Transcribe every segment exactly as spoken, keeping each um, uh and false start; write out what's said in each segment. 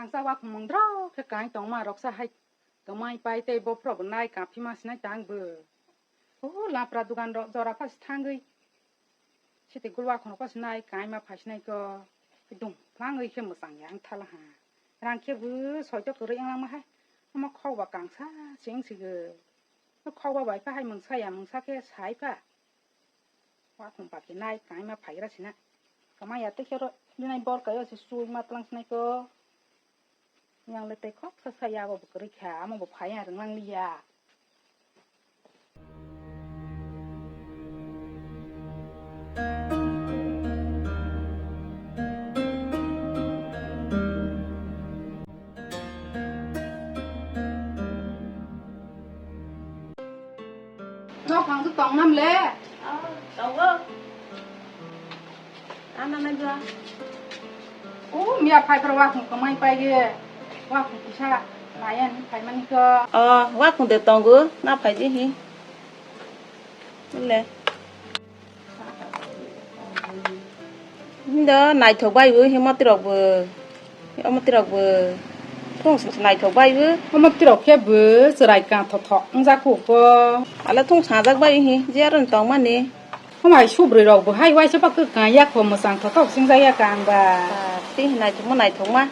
Sa wakhung mungdro khe kain tongma roksa hai kwmai pai tei bophro bo nai kaphima sinai tang bo. O lapra dugan rok jora phas thangwi. Siti gul wakhung rok phas nai kaima phai sinai ko. Dung phlangwi khe mwchang ya ang thala ha. Rang khe bo soito kwrwi ang langma hai. Omo khok ba kangsa sing sigo. Khok ba bai pha hai mungsa ya mungsa khe sai pha. Wakhung paki nai kaima phaigra sina. Kamai ya tei khe oro dinai bor kaio se sui ma tlang sinai ko. Yang le tei khok sa sa ya bo kwrwi kha amo bo phai ya rwng lang liya. Nok phang tu tong nam le. Ah, tongo. Ana na jua. O miya phai pro wakhung kwmai pai ge. Wakhung kisa layan phai mani ko. Oh, wakhung de tongo, na phai ji hi. Le. Hindo naithok bai bo, himoti rok bo, himoti rok bo. Thung naithok bai bo. Himoti rok khe bo chwrai kang thok thok wngjak kho ko. Ale thung sajak bai hi, je aro tong mani. Homai subrwi rok bo hai waisa pa kwkang ya kho, mwchang thok thok singjak ya kang ba. Ah, tei naithok ma naithok ma.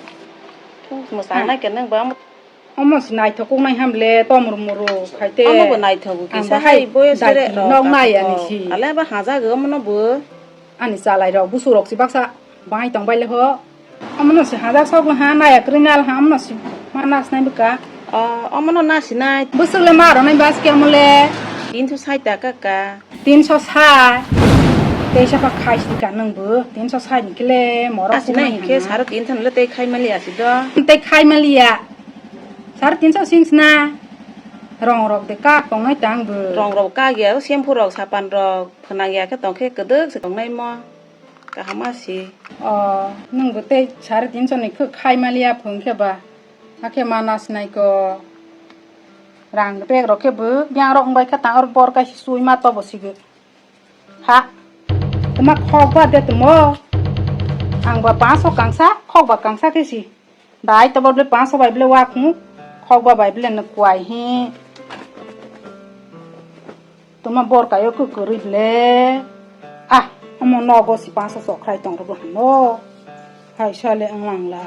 Thung mwchang nai khe nang ba. Omo se naithok kok nai ham le, tomor moro khai te. Omo bo naithok bo kisa hai boyos dai tere rok nok nai ani si. Ale ba hajago omo no bo. Ani chalai rok, busu rok si baksa bai tong bai le ho. Omo no se hajak sok le ha, naya kwrwi nal ha, omo no se ma nas nai bwkha. O, omo no nasi nai. Bwswk le ma rw nai bas khe omo le. Tinso sait taka ka. Tinso sait. Teisa pa khai si ka nang bo. Tinso sait ni khe le morok. Nasi nai hingkhe saro tinso le tei khai mali asi do. Tei khai mali ya. Sare tinso sing sina. Rong rok de kak tongnai tang bo. Rong rok kak ya, shampoo rok, sapan rok, phnang ya khe tong khe kwdwk se tongnai mo. Kaham asi. O, nwng bo tei sare tinso ni khwk khai maliya phung khe ba. Hakhe ma nas nai ko. Rang bag rok khe bo, yang rok wng bai khe tang oro bor kaisa sui ma to bo sigo. Ha. Tuma khok ba de tumo. Ang ba panso kangsa, khok ba kangsa khe si. Dai to bole panso bai bole wa khung. Khok ba bai bole no kwai hi. Tuma bor kayo ku kwrwi bole. Ah, omo nogo si panso sok khai tong ro bo hano. Hai sale ang lang la.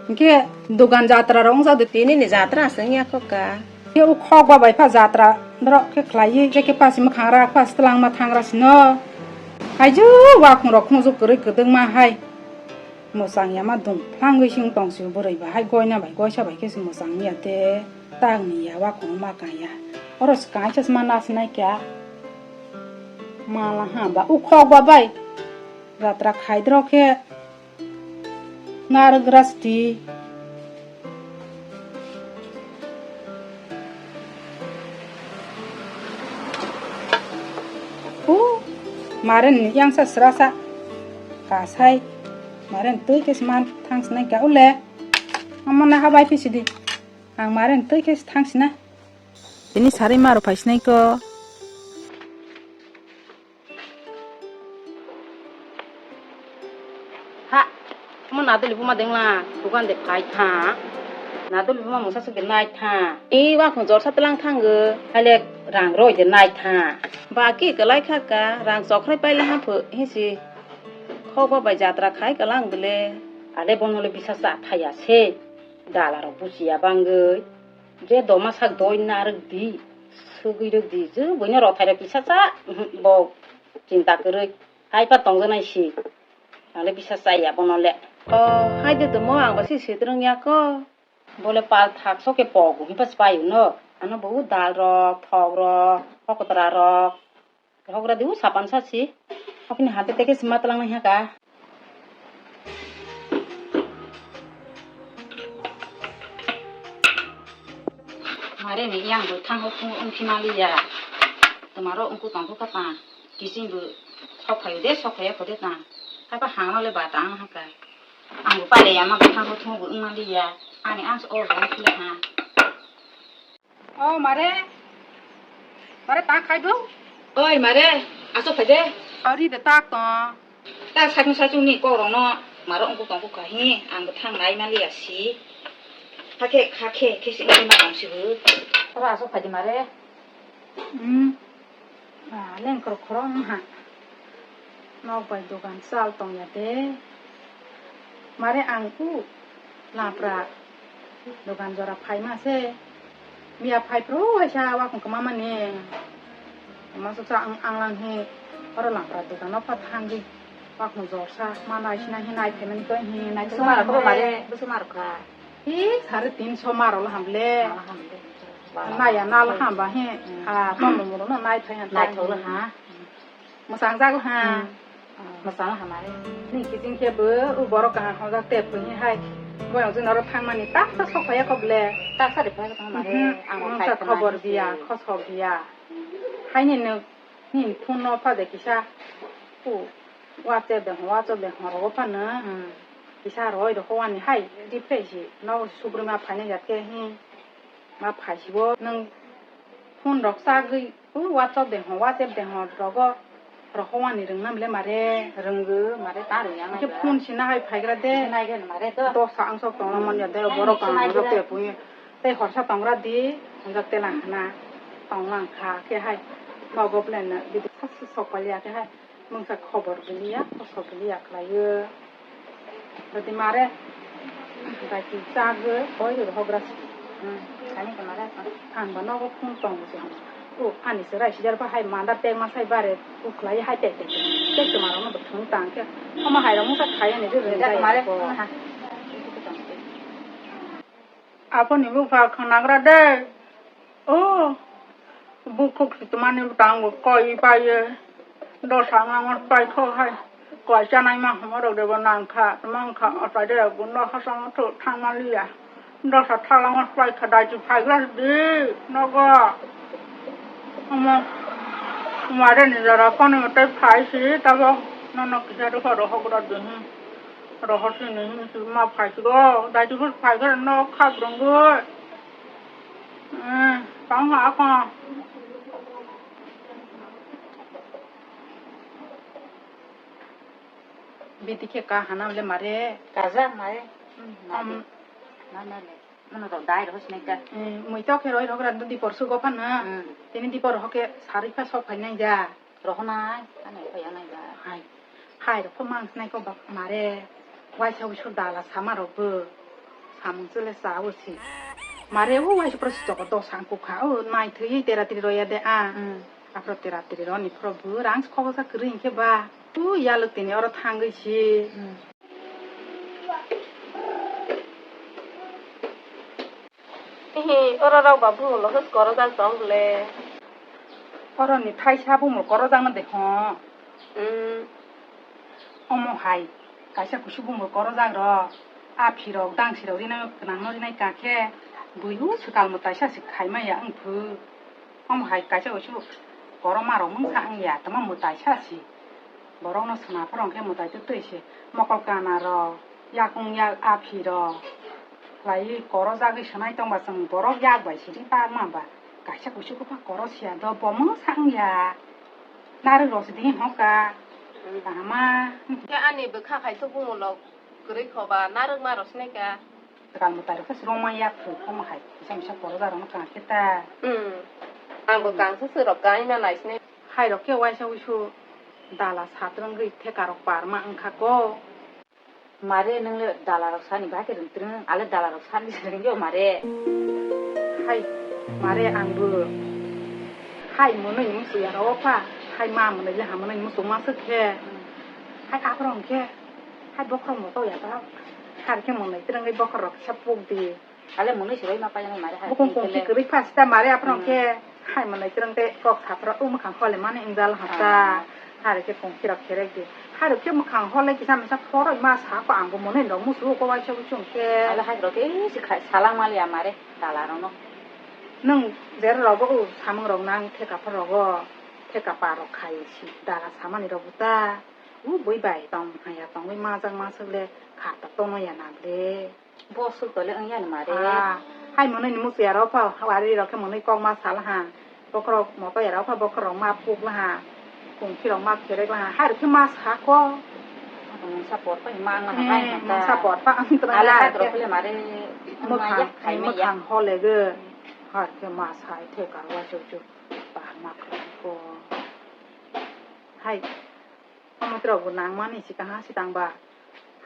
Hingke dogan jatra rok wngsa de. Tini ni jatra se wngya kho ka. Ke u khok ba bai pha jatra rok khe khlai ye, je khe pasi mwkhang ra, pasi twlang ma thang ra sino. Hai ju wa khung rok khung ju kwrwi kwdwng ma hai. Mwchang ya ma dung phlangwi sing tong si bwrwi ba hai goina bai goisa bai khe se mwchang ya te tang ni ya wa khung ma ka ya. Oro se kaisa se ma nas nai kya. Ma la ha ba u khok ba bai. Jatra khai dro khe. Narwk rasti. U, maren yang sa srasa. Kasai. Maren twi khe sman thang snai ka ule. Amo na habai phi sidi. Ang maren twi khe thang sina. Ini sari maro phai snai ko. Ha, omo naduli buma dengla, dukan de phai tha. Naduli buma mungsa sugwi nai tha. E, wa khung jorsa tlang thango. Haile rang roi de nai tha. Ba ki kwlai kha ka, rang chokrai paila ha pho, hisi. Khok ba bai jatra khai ka lang bele. Ale bono le bisa cha thaya se. Dala rok buchiya bangwi. Je doma sak doi narwk di, sugwi rwk di, je buino rothai rok kisa cha, bo chinta kwrwi, hai pa tongjaknai si, ang le bisa chaya bono le. O, hai de tongmo, ang bo se swi twrwng ya ko. Bo le pal thak so khe pogo, himpa se paio no. Ano bo dal rok, thok rok, hokotra rok. Hogra diu sapan sa si. Apni hate teke sima talang nai haka. Mare ni yang bo thango phung ongkhi maliya. Tomaro ongku tongkhu kapa. Kising bo sok phayo de, sok phaya khode ta. Kapa hama le ba tang haka. Ang bo pale ya ma bo thango thung bo ong maliya. Ani ang so o bo ongkhi le ha. O mare, mare ta khai do. Oi mare, aso phai de. Ari de tak to. Ta sakni sachung ni kok rok no. Maro wngkuk tongkuk kha hi, ang bwthang nai manliya si. Hakhe, hakhe, khe si wngwi ma tong si bo. Oro aswk phai di mare. Hmm. Ah, lengkor khorok wngha. Nok bai dogan chal tongya de. Mare ang u lapra dogan jora phaima se. Miya phai phuru waisa wakung kwma mani. Masuksa ang, ang lang hi oro lapra dogan no pha thangwi wakung jorsa ma naisina hi nai phaimani khe hi nai Bwswk maro kha mare, bwswk maro kha. Hi sare tinso maro la hamle. Maro hamle. Naya nal hamba hi. Hmm. Ah, tomo muro no nai phai han. Naithok la ha. Mwsang jago ha. Hmm. Mwsang ha mare. Ni kiting khe bo u borok kaham hojak te phungi hai. Boyong jin oro thangmani tak ta sok phai kho ble. Tak sa de phai kho mare. Mhm. Ang phai khobor biya, khosok biya. Haini nwk ni phone no pha de kisa. U WhatsApp de ho, WhatsApp de ho rogo pha no. Hmm. Kisa roi ro ho ani hai. Di phai si no subruma phai ne jat khe hi. Ma phai si bo nwng phone rok sagwi. O WhatsApp de ho, WhatsApp de ho rogo, rohowani rwngna mle mare. Rwngwi mare ta rwngya nai. Phone sina hai phaigra de. Nai gen mare to. Dosa ang sok tongna mon ya de, hmm, borok ang sok te pui. Tei horsa tongra di, ang sok te lang khna. Tong lang kha khe hai. Nogo plan na bidi sas sok pali ya khe hai. Mungsa khobor giliya, khosok giliya khlaio. Tadi mare, dai ki chago, koi ro hogra si. Hmm, ani ka mare ka. Ang ba nogo phone tong si. O, ani se rai sijar ba hai manda tek ma sai bare, o khlai hai tek tek. Tek to maro no thung tang ke. Ama hai ro mungsa khai ani ro ro. Dai ka mare ko. Aha. Apo ni bupha khwnagra de. O bukhuk si tmani bwtang bo koi paye. Dosa wngma pai kho hai. Koi chanai ma hwnma rok de bo nang kha, tma wng kha, o pai de bo no hachang thok thang ma liya. Dosa thala ma pai kha, dai chi phai gra di nogo. Omo mare ni jora koni tei phai si tabo nono kisa rokha rohok gra di hi. Rohor sini hi si ma phai si go, dai chi phai gra no kha brung go. Hmm, tong ha kho. Bidi khe ka hana le mare. Kaja mare. Hmm, na de. Na na le. Mano to dai ro sinai ka. Hmm, mui to khe roi rogra dipor sugo phan na. Hmm. Tini dipor ho khe sarui pha sok phai nai ja. Rohonai, ano phaiya nai ba. Hai. Hai rok pho mang sinai ko ba mare. Waisa uisu dala sama rok bo. Samung chwle cha o si. Mare o waisa pro si choko dosa ang kukha. O nai thwi tera tiri roya de a. Hmm. Aphro tera tiri roni phro bo rang khoksa kwrwi hinkhe ba. Tu yalwk tini oro thangwi si. Hmm. Hihi, oro rok ba bumung no hwnkhe korojak tong le. Oro ni thaisa bumung korojak no de ho. Hmm. Omo hai, kaisa kusu bumung korojak rok. Aphi rok, dangsi rok rinai, kwnang no rinai ka khe, bui o swkal mwtai sa si khai maya wng phu. Omo hai kaisa uisu korokma rok mungsa wngya, tamo mwtai sa si. Borok no swnam phuru hwnkhe mwtai twi twi se mokol kana rok, yakung yak aphi rok khlaiwi korojagwi swnai tongba chwng borok yak bai sidi pakma ba kaisa kuisu kwbak korosiya do bo mungsa wngya. Narwk rok sidi hokha. Hmm. Kahama. Khe ani bwkha khai tubumung rok kwrwi khoba narwkma rok sinai ka. Swkang mwtai rok khe swrwngma yak phu, omo hai kisa misa korojak rokno kang khe ta. Hmm. Ang bo kang se swrwk kang ima nai sini. Hai rok khe waisa uisu dala satrwngwi theka rok parma wngkha ko. Mare nwng le dala rok sani ba khe rwng twrwng, ale dala rok sani se rwngyo mare. Hai mare ang bo hai mwnwi ni musu ya rw pha, hai ma mwnwi le ha mwnwi ni musu ma swk khe. Hmm. Hai aphuru hwnkhe hai bokhorok moto ya ta. Har khe mwnwi twrwngwi bokhorok kisa puk di. Ale mwnwi se bai ma paina mare hai. Bukung kongsi kwrwi pha sita mare aphano khe hai mwnwi kwrwng tei kok saphra o mwkhang hole mani wngjal ha ta. Ah. Hari khe kongsi rok kherek di. Hari khe mwkhang hole kisa misa phoroi ma sa ko ang bo mwnwi rok musu ko waisa bo chwng khe. Ale hai rok khe si khai salang maliya mare dala rok no. Nwng jer rogo o samung rok nang theka phar rogo theka pa rok khai si dala samani rok bo ta. O bui bai tong haya tongwi majak masuk le kha ta tono ya na ble. Bo suk tole wng yani mare. Ah, hai mwnwi ni musu ya rok pha, wari rok khe mwnwi kok ma sal ha. Bokhorok moto ya rok pha, bokhorok ma puk la ha. Kungsi rok ma kherek la ha. Hai rok khe ma sa ko. Mungsa por pa ima ang hai ta. Mungsa por pa ang tra. Ale hai kro pele mare. Mukhang, mukhang hole ge. Har ke ma sai the kar wa chu chu. Pa ma ko. Hai. Omo tro bu nang mani si kaha si tang ba.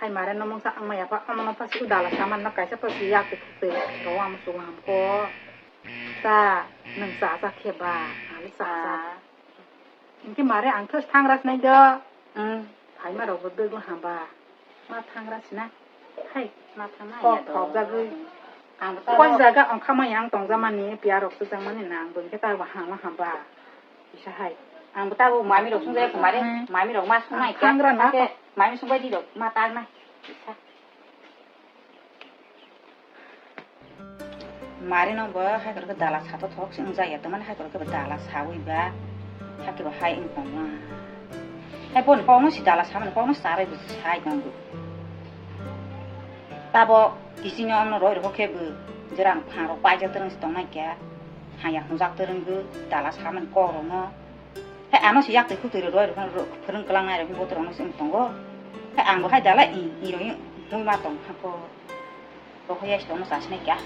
Hai mare no mungsa ang ma ya pa omo no pa si udala saman no kaisa pa si yak te khuk te ro am su ham ko. Ta nang sa sa khe ba. Ang sa sa. Hingke mare ang khe thangra sinai do. Hmm. Phaima rok bo dwglo hamba. Ma thangra sina. Hai. Ma thangma ya do. Kok thok jagwi. Ang bo ta koi jaga ongkha ma yang tongja mani piya rok sujak mani nang bo hingke ta bo hama hamba. Isa hai. Ang bo ta bo mami rok sungjak mare. Hmm. Mami rok ma sungnai khe. Thangra na. Mami sungbai di rok ma tang nai. Isa. Mari no bo hai khe dala sato thok se wngjakya, tamani hai khe bo dala sawi ba, hai khe bo hai wng tongma. Hai boni kokno si dala samani kokno sarai bo sai tongo. Tabo kisingni omno roi rokho khe bo jerang phangrok paijak twrwng se tongnai khe, haya hwnjak twrwng bo dala samani kokrokno. Hai ano si yak twi khuk twi roi rokho phwrwng kwlangnai rok botorok no se wng tongo. Hai ang bo hai dala i, i roi mui ma tong kha pho. Rohor ya sitongno chasinai kya.